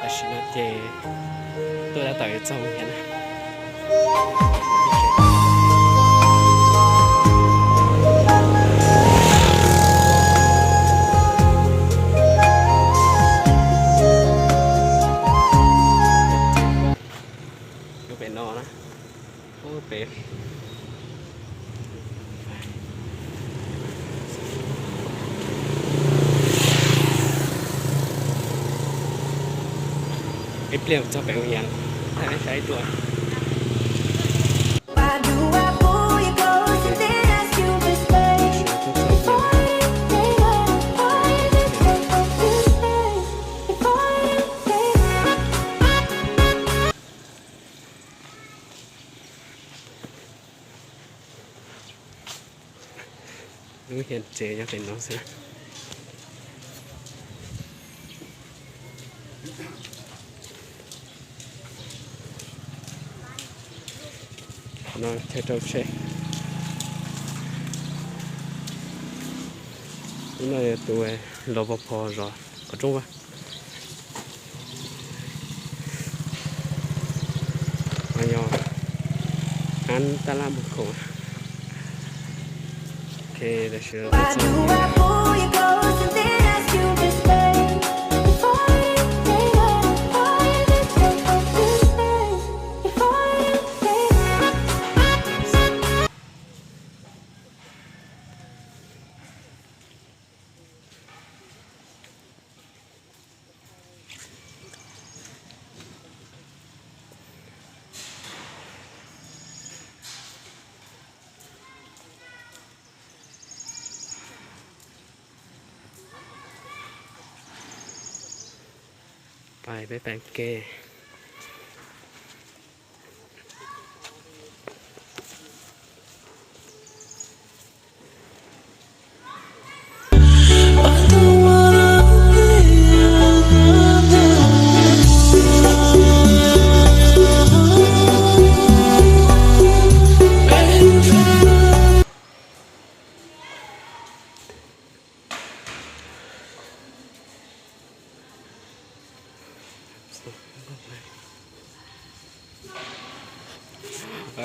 Así no te toda tarde estamos bien. Yo pe no na. Ô, pé. Ê, Pliam, cho bạn Huyền. Hãy sai tua. Ui, hên chê nhá, hên nó sẽ. Nó theo trâu chê. Nó là tụi rờ pê pê rồi. Có trông vào. Mà nhỏ ăn ta làm một khổ. Ok, để sửa. Phải, phải, phải kê.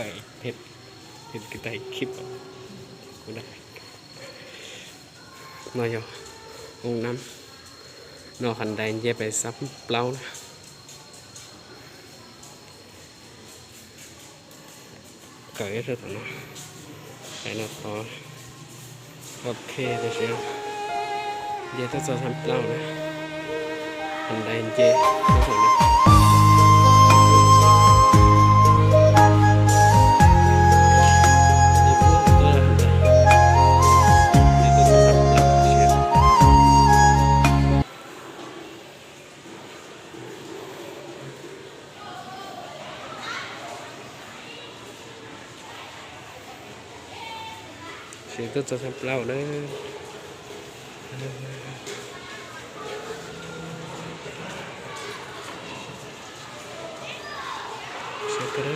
Ai, ເຜັດ ເຜັດກະໄຕຄລິບ ບໍ່ໄດ້ ມາຢູ່ຫ້ອງນ້ຳ ນອກຄັນໄດເຢັບໄປຊັບເປົ່ານະ. ເກີດເສຍເນາະ ໄປນະຕໍ່ ໂອເຄ ເດີເຊຍ ເຢໂຕໂຊຊຳເປົ່ານະ ອັນໃດເຈ ເດີເຊຍນະ. ເສຍງຕົ້ນສະສັບເລົ່າເດີ ເສຍງກະເດີ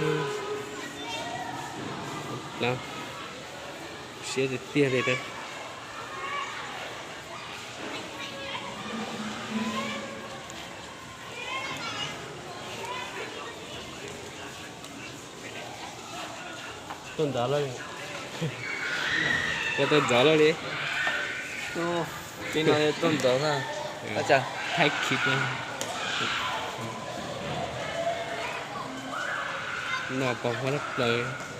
ເລົ່າ ເສຍງເຕັ້ຍໆເລີຍເດີ. ຕົ້ນດາວແລ້ວນີ້ ກໍຕົ້ນດາວແລ້ວນີ້ ໂອ້ ພີ່ນ້ອງເອີຍ ຕົ້ນດາວນະ ອາຈານ ຖ່າຍຄລິບນະ ນອກກໍບໍ່ໄດ້ເປີດ.